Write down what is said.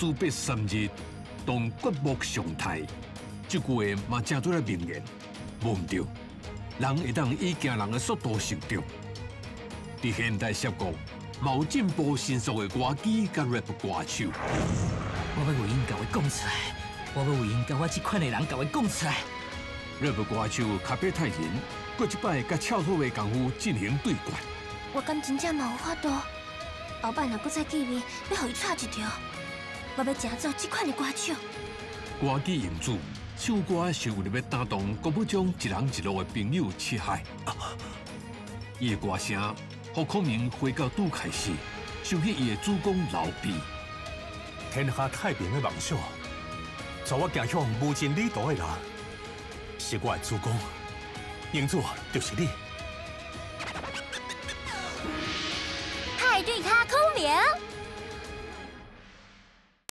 士别三日，当刮目相待。這句話嘛成做了名言，無毋著。人會當以驚人的速度成長。佇現代社會，嘛有進步迅速的歌姬佮 rap 歌手。我欲為𪜶共話講出來，我欲為𪜶佮我這款的人共話講出來。 rap 歌手咖啡太人，閣這擺佮俏好的功夫進行對決。我敢真正嘛有法度？後擺若閣再見面，欲予伊掣一著。我欲成做這款的歌手。歌姬英子唱歌是為著欲打動國母將一人一路的朋友七海。伊的歌聲，予孔明回到拄開始，想起伊的主公劉備。天下太平的夢想，帶我行向無盡旅途的人，是我的主公，英子就是你。派對咖孔明。